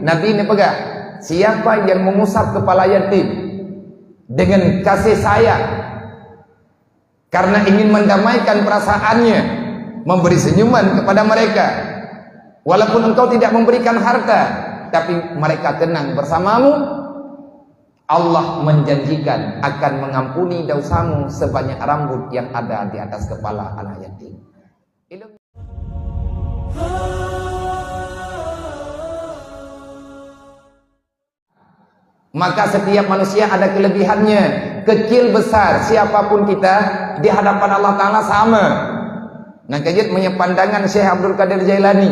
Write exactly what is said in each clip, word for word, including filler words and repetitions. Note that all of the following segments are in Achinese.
Nabi neupeugah, "Siapa yang mengusap kepala yatim dengan kasih sayang, karena ingin mendamaikan perasaannya, memberi senyuman kepada mereka, walaupun engkau tidak memberikan harta, tapi mereka tenang bersamamu, Allah menjanjikan akan mengampuni dosamu sebanyak rambut yang ada di atas kepala anak yatim." Maka setiap manusia ada kelebihannya, kecil besar, siapapun kita di hadapan Allah Ta'ala sama. Nah, kejut meunyoe pandangan Syekh Abdul Qadir Jailani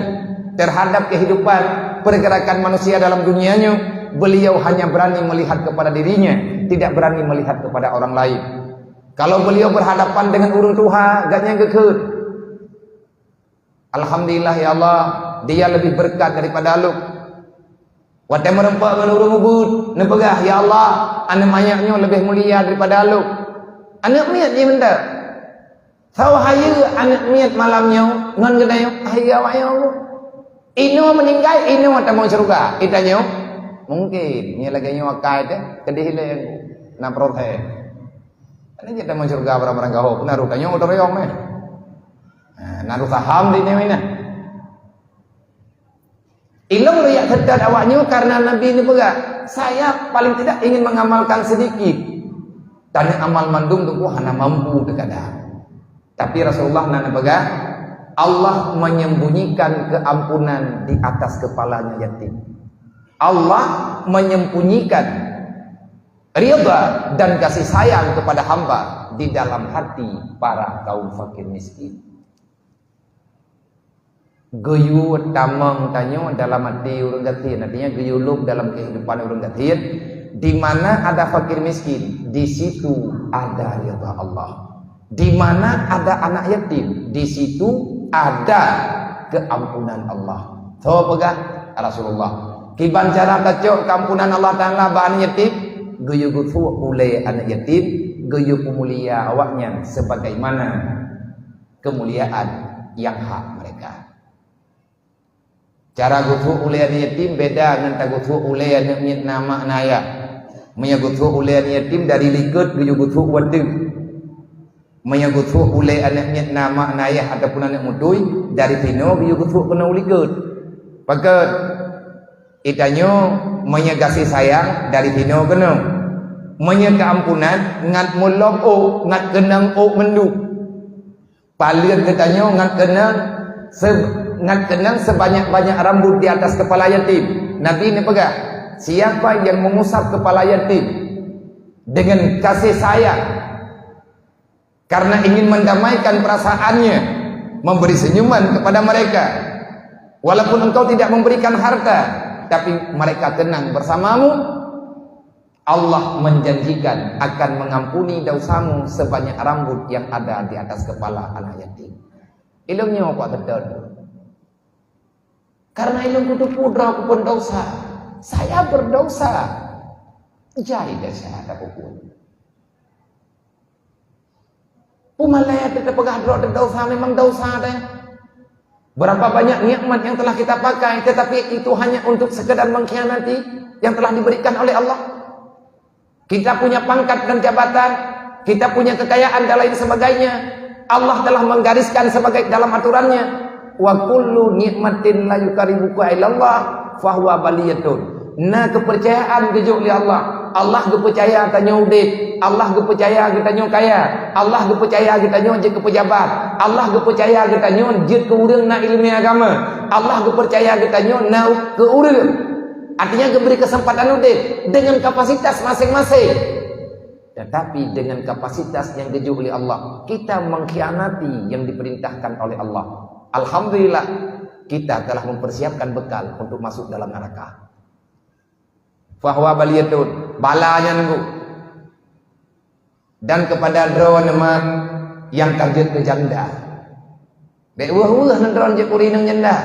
terhadap kehidupan pergerakan manusia dalam dunia nyoe, beliau hanya berani melihat kepada dirinya, tidak berani melihat kepada orang lain. Kalau beliau berhadapan dengan ureuëng tuha, gobnyan geukheun, "Alhamdulillah ya Allah, dia lebih berkat daripada lôn." Watée meurumpok ngon ureuëng ubit, neupeugah, "Ya Allah, aneuëk manyak nyoe leubeh mulia daripada lôn." Aneuëk miet jih mantong. Soe hayeue aneuëk miet malam nyoe ngon geutanyoe? Hayeue awak nyoe. Inoe meuninggai, inoe tamong syeuruga. Geutanyoe, mungken, nyoe lagée nyoe akai teuh, keudeh ilée na proses. Hana jeuet tamong syeuruga barang-barang gaho, na roh tanyoe teuroyong meh. Nah, na roh saham di nyoe na. Ilong riyak seutôt awak nyoe karena Nabi neupeugah, "Saya paling tidak ingin mengamalkan sedikit." Tanyoe amal mandum teungku hana mampu teukadang. Tapi Rasulullah na neupeugah, "Allah menyembunyikan keampunan di atas kepalanya yatim." Allah menyembunyikan ridha dan kasih sayang kepada hamba di dalam hati para kaum fakir miskin. Geuyue tamong tanyoe dalam até ureuëng gasien, artinya geuyue lôb dalam kehidupan ureuëng gasien, di mana ada fakir miskin, di situ ada ridha Allah. Di mana ada anak yatim, di situ ada keampunan Allah. Soe peugah? Rasulullah. Kiban cara tacok keampunan Allah Ta'ala bak anak yatim, geuyue geusuek ulée anak yatim, geuyue peumulia awaknyan sebagaimana keumuliaan nyang hak mereka. Cara geusuek ulée aneuk yatim beda ngon tageusuek ulée aneuk miet na mak na ayah. Meunyoe geusuek ulée aneuk yatim dari likot geuyue geusuek u ateueh. Meunyoe geusuek ulée aneuk miet na mak na ayah ataupun aneuk meutui, dari sinoe geuyue geusuek keunoe u likot. Pakon? Geutanyoe meunyoe gaséh sayang dari sinoe keunoe. Meunyoe keuampunan ngat mulom ôk, ngat keunong ôk mandum. Paleuet geutanyoe ngat keunong se-, ngat keunong sebanyak-banyak rambut di atas kepala yatim. Nabi neupeugah, "Siapa yang mengusap kepala yatim dengan kasih sayang, karena ingin mendamaikan perasaannya, memberi senyuman kepada mereka, walaupun engkau tidak memberikan harta, tapi mereka tenang bersamamu, Allah menjanjikan akan mengampuni dosamu sebanyak rambut yang ada di atas kepala anak yatim." Ilong nyoe kuat beutôi. Karena ilong kuteupeu droe kupeubuet dosa. Saya berdosa. Jai desya ada peubuet. Peumalée teupeugah droe teudosa memang dosa deh. Berapa banyak nikmat yang telah kita pakai, tetapi itu hanya untuk sekedar mengkhianati yang telah diberikan oleh Allah. Kita punya pangkat dan jabatan, kita punya kekayaan dan lain sebagainya. Allah telah menggariskan sebagai dalam aturannya, "Wa kullu nikmatin la yuqarribuka ilallah fahuwa baliyatun." Na keupeurcayaan geujok lé Allah. Allah geupeucaya tanyoe udeb. Allah geupeucaya geutanyoe kaya. Allah geupeucaya geutanyoe jeuet keu peujabat. Allah geupeucaya geutanyoe jeuet keu ureuëng na ileumé agama. Allah geupeucaya geutanyoe na keu ureuëng. Artinya geubri keuseumpatan udeb dengan kapasitas maséng-maséng. Tetapi dengan kapasitas yang geujok lé Allah, kita mengkhianati yang diperintahkan oleh Allah. Alhamdulillah, kita telah mempersiapkan bekal untuk masuk dalam neraka. Fahuwa baliyatun, bala nyan nunggu. Dan kepada droe neuh mak nyang ka jeuet keu janda. Bék weueh-weueh neudroe jeuet keu ureuëng inong janda.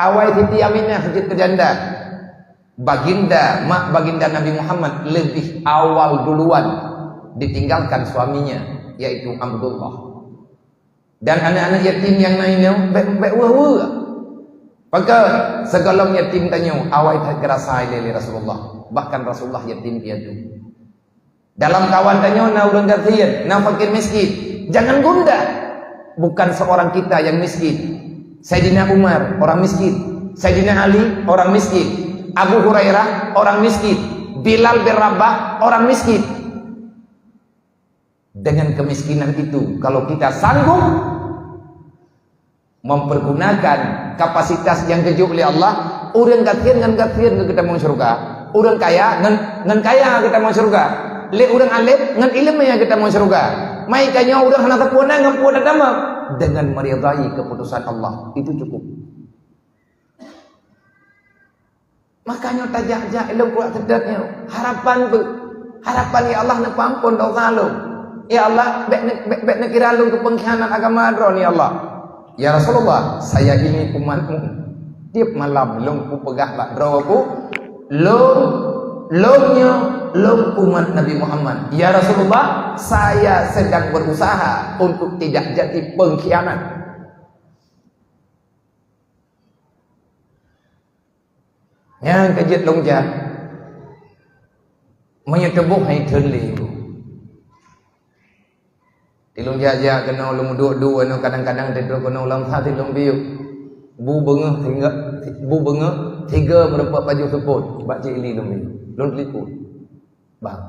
Awai Siti Aminah jeuet keu janda. Baginda, mak baginda Nabi Muhammad lebih awal duluan ditinggalkan suaminya, yaitu Abdullah. Dan aneuk-aneuk yatim nyang na inoe bék, bék weueh-weueh. Maka, sigohlom yatim tanyoe awai that geurasa ilée lé Rasulullah. Bahkan Rasulullah yatim piatu. Dalam kawan tanyoe na ureuëng gasien, na fakir miskin. Jangan gundah. Bukan seorang kita yang miskin. Saidina Umar orang miskin. Saidina Ali orang miskin. Abu Hurairah orang miskin. Bilal bin Rabah orang miskin. Dengan kemiskinan itu, kalau kita sanggup mempergunakan kapasitas nyang geujok lé Allah, ureuëng gasien ngon gasien geutamong syeuruga, ureuëng kaya ngon, ngon kaya geutamong syeuruga, lé ureuëng além ngon ileumé geutamong syeuruga. Maka nyoe ureuëng hana sapeue na ngon peue tatamong, dengan meridai keputusan Allah, itu cukup. Maka nyoe tajak-jak ilong kuat seudeuek nyoe. Harapan beu. Harapan, "Ya Allah, neupeuampon dosa lôn. Ya Allah, bék ne-, bék, bék neukira lôn keu peungkhianat agama Droe, ya Allah." "Ya Rasulullah, saya ini umatmu. Tiep malam lôn kupeugah bak Droe ku, lôn, lôn nyoe, lôn umat Nabi Muhammad. Ya Rasulullah, saya sedang berusaha untuk tidak jadi pengkhianat." Nyang ka jeuet lôn jak, meunyoe teuboh hai theun lé. Di lôn jak-jak keunoe lôn duek-duek, kadang-kadang teuduek keunoe lam hati lôn biuk. Bu beungoh tiga, bu beungoh tiga meureumpok pajoh seupôt bak cik li lôn biuk. Lôn telepon. "Bang,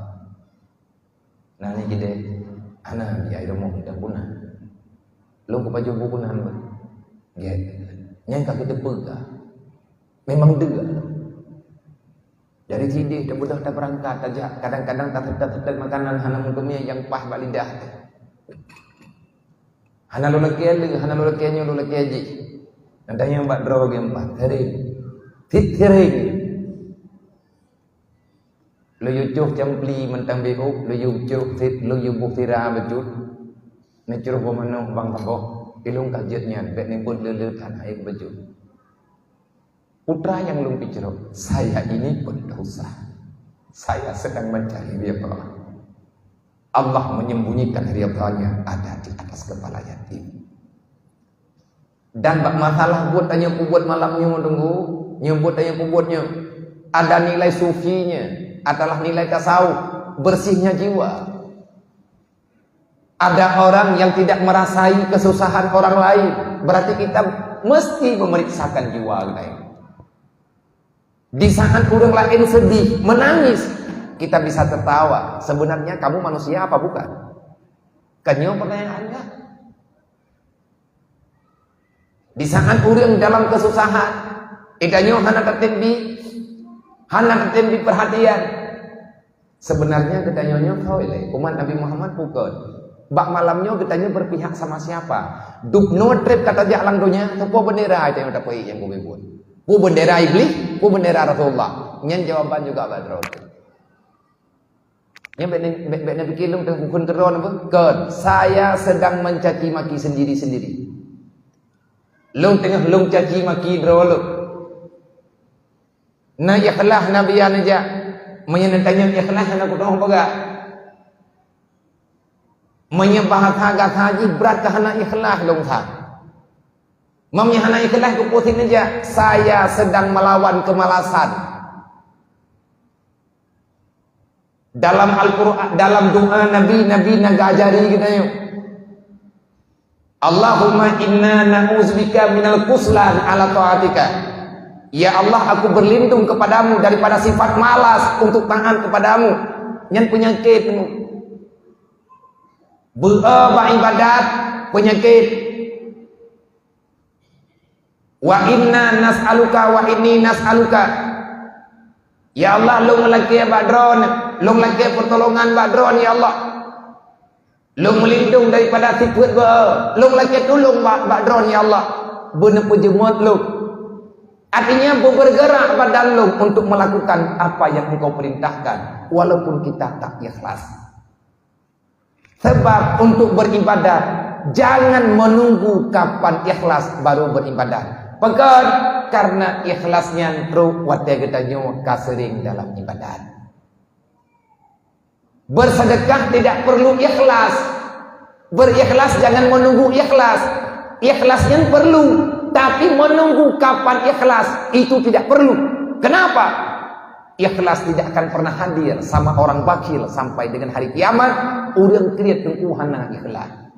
na ni kideh, hana biaya rumoh dan punah. Lôn kupajoh bu punah." "Gét, nyang ka geuteupeue ka. Memang deuh." Dari sideh tabeudôh tabeurangkat, tajak, kadang-kadang taseutôt-seutôt makanan hana meuteumé nyang paih bak lidah teuh. Hana lôn lakée lé, hana lôn lakée nyoe, lôn lakée jih. Nyang tanyong bak droe geuh empat, sering. Sit sering. Lôn yue coh campli mantong biôh, lôn yue coh sit, lôn yue boh sira bacut. Neucroh boh manok bang saboh, ilong ka jeuet nyan, bék neubeuet le-le that hai bacut. Putra nyang lôn picroh, "Saya ini berdosa. Saya sedang mencari ridha Allah. Allah menyembunyikan ridha-Nya ada di atas kepala yatim." Dan bak masalah buet tanyoe peubuet malam nyoe, Teungku, nyoe buet tanyoe peubuet nyoe, ada nilai sufinya, adalah nilai tasawuf, bersihnya jiwa. Ada orang yang tidak merasai kesusahan orang lain, berarti kita mesti memeriksakan jiwa kita ini. Di saat ureuëng laén seudeh, meunangis, kita bisa tertawa. Sebenarnya kamu manusia apa bukan? Kan nyoe pertanyaannya. Di saat ureuëng dalam kesusahan, geutanyoe hana tatem bi, hana tatem bi perhatian. Sebenarnya geutanyoe nyoe thoi lé umat Nabi Muhammad bukon. Bak malam nyoe geutanyoe berpihak sama siapa? Dubnoe treb ka tajak lam donya, keu peue bendera geutanyoe tapeuék nyang keubiet buet? Peue bendera Iblih, peue bendera Rasulullah? Nyan jawaban juga bak droe. Nyan bék, bék, bék neupike lôn teungoh kukheun keudroe neuh, kon, saya sedang mencaci maki sendiri-sendiri. Lôn teungoh lôn caci maki droe lôn. Na ikhlas na biya neujak. Meunyoe neutanyong ikhlas hana kuteungoh peugah. Meunyoe bahasa gata jih brat ka hana ikhlas lôn that. Meunyoe hana ikhlas keu peue sit neujak, saya sedang melawan kemalasan. Dalam Al-Qur'an, dalam doa Nabi, Nabi na geuajari geutanyoe. Allahumma inna na'udzubika minal kuslan ala ta'atika. Ya Allah, aku berlindung kepadamu daripada sifat malas untuk taat kepadamu. Nyan penyakitmu. Beu bak ibadat, penyakit. Wa inna nas'aluka wa inni nas'aluka. Ya Allah, lôn lakée bak Droeneuh, lôn lakée pertolongan bak Droeneuh, ya Allah. Lôn meulindong daripada sifeuet beu, lôn lakée tulông bak, bak Droeneuh, ya Allah. Beuneuh peujeumeut lôn. Artinya, bergerak badan lôn untuk melakukan apa yang Engkau perintahkan, walaupun kita tak ikhlas. Sebab untuk beribadah, jangan menunggu kapan ikhlas baru beribadah. Pakon? Karena ikhlas nyan trok watée geutanyoe ka sering dalam ibadat. Bersedekah tidak perlu ikhlas. Berikhlas jangan menunggu ikhlas. Ikhlas nyan perlu. Tapi menunggu kapan ikhlas, itu tidak perlu. Kenapa? Ikhlas tidak akan pernah hadir sama orang bakhil sampai dengan hari kiamat. Ureuëng kriet teungku hana ikhlas.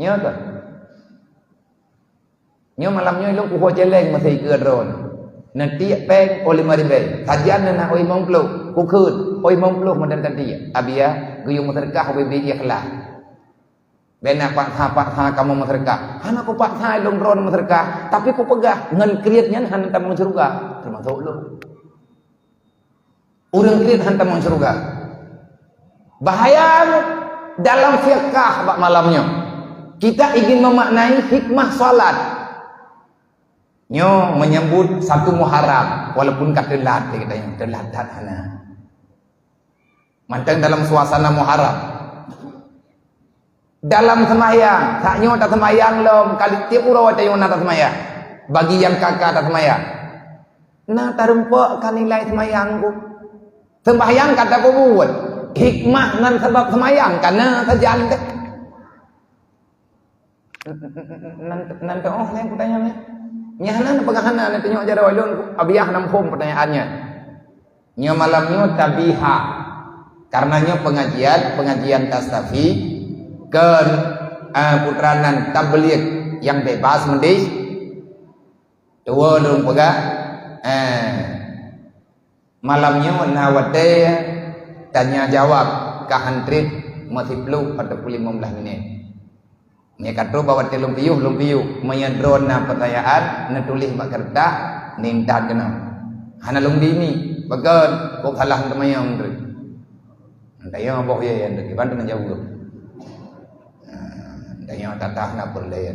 Nyoe kan? Nyoe malam nyoe lôn kuho jeleng masih ikeu droe. Neutiek péng oh lima ribèe. Sajan na oh limong ploh. Kukheun, oh limong ploh meudan tadi. Abiya, geuyue meuseudeukah ubé-bé ikhlas. Bèk na paksa-paksa kamoe meuseudeukah. Hana kupaksa lôn droe meuseudeukah, tapi kupeugah ngon kriet nyan hana tamong syeuruga, teumasok lôn. Ureuëng kriet hana tamong syeuruga. Bahaya dalam fiqah bak malam nyoe. Kita ingin memaknai hikmah salat. Nyoe menyambut satu Muharram, walaupun ka teulat, kita yang teulat that hana. Mantong dalam suasana Muharram. Dalam seumayang, sak nyoe taseumayang lom, kali tiep uroe tanyoe na taseumayang. Bagi nyang ka-ka taseumayang. Na tarumpok ka nilai seumayang ku. Seumayang ka tapeubuet. Hikmah ngon sabab seumayang ka na sajan teuh. Nan, nan teuh oh, nyang kutanya nyan. Nyang hana neupeugah hana, neutunyok jaroe lôn, abiah nam phom pertanyaan nyan. Nyoe malam nyoe tabiha. Karena nyoe pengajian, pengajian tastafi, kon, eh, putra nan tabligh yang bebas meundi. Tuwo lôn peugah, eh, malam nyoe na watèe tanya jawab ka han trép meusiplôh ataupun limong blaih minét. Meunyoe ka trôh bak watèe lôn piôh, lôn piôh. Meunyoe droe na peutanyaan, neutuléh bak keureutah, nintan keunoe. Hana lôn bi mi, pakon, kok salah teumanyong treuk. Tanyong boh ye, ye, kiban teuma jaweueb. Nah, tanyong tatah na peureulèe.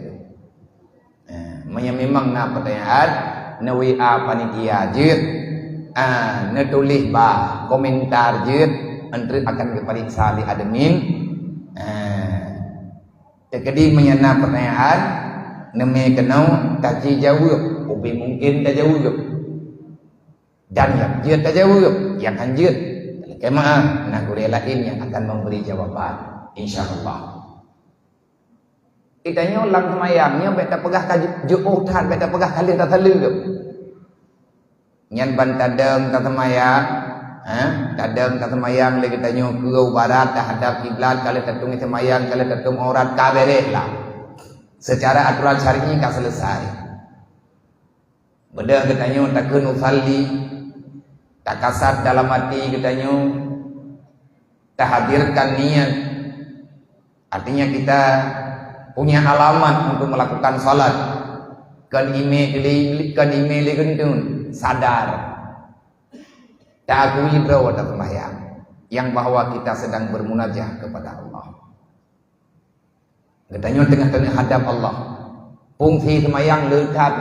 Eh, meunyoe memang na peutanyaan, neu-W A panitia jeuet, ah, neutuléh bak komentar jeuet, treuk akan geupareksa lé admin. Eh, teukeudi meunyoe na peutanyaan, neumè keunoe taci jaweueb, ubé mungken tajaweueb. Dan nyang jeuet tajaweueb, nyang han jeuet, talakèe meu'ah, na gurèe laén nyang akan memberi jawaban, insya Allah. Geutanyoe lam seumayang nyoe bèk tapeugah ka ju-, jiôh that, bèk tapeugah ka lheueh tasaleueb. Nyan ban tadong taseumayang, ha? Tadong taseumayang lé geutanyoe keu u barat, tahadap kiblat, ka lheueh tatueng seumayang, ka lheueh tatueng aurat, ka bèrèh lah. Secara aturan syar'i ka selesai. Beudôh geutanyoe takheun usalli, takasad dalam hati geutanyoe, tahadirkan niat. Artinya kita punya alamat untuk melakukan salat. Kon imè lé, kon imè lé geuntun, sadar. Taakui droe watèe seumayang, yang bahwa kita sedang bermunajah kepada Allah. Geutanyoe teungoh-teungoh hadab Allah. Fungsi seumayang le that,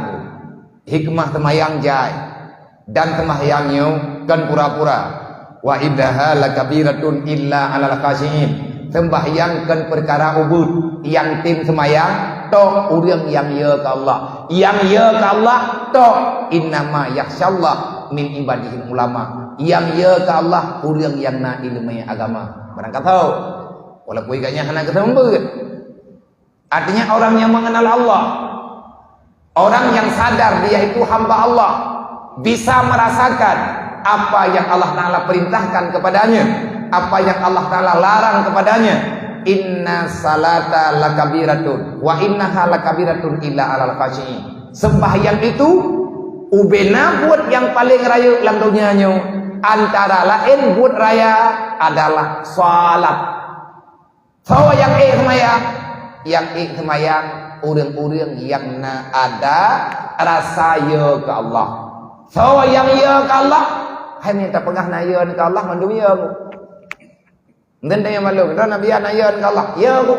hikmah seumayang jai, dan seumayang nyoe kon pura-pura. Wa innaha lakabiratun illa 'alal khasyiin. Seumayang kon peukara ubeut, nyang tem seumayang tok ureuëng nyang yö keu Allah. Nyang yö keu Allah tok, innama yakhsyallaha min ibadihil ulama. Nyang yö keu Allah ureuëng nyang na iéleumé agama. Barang kasoe. Walaupun gobnyan hana geuseumeubeuet. Artinya orang yang mengenal Allah, orang yang sadar dia itu hamba Allah, bisa merasakan apa yang Allah Ta'ala perintahkan kepadanya, apa yang Allah Ta'ala larang kepadanya. Inna salata lakabiratun, wa innaha lakabiratun illa alal khasyiin. Sembahyang itu ubena buet nyang paling rayeuk lam donya nyoe, antara laén buet raya adalah salat. Soe nyang ék seumayang? Nyang ék seumayang ureuëng-ureuëng nyang na ada rasa yö keu Allah. Soe nyang yö keu Allah? Hai mita peugah na yö keu Allah mandum yö mu. Enten tanyong bak lôn, droeneuh na yö keu Allah? Yö ku.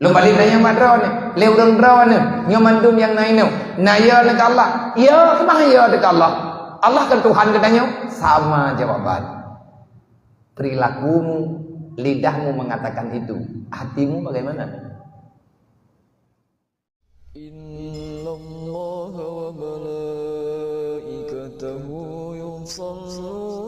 Lôn balik tanyong bak droeneuh, lé ureuëng droeneuh, nyoe mandum nyang na inoe, na yö keu Allah? Yö, keumah yö keu Allah? Allah kan Tuhan geutanyoe? Sama jawaban. Perilakumu, lidahmu mengatakan itu, hatimu bagaimana? Innallaha wa malaikatahu yusalluna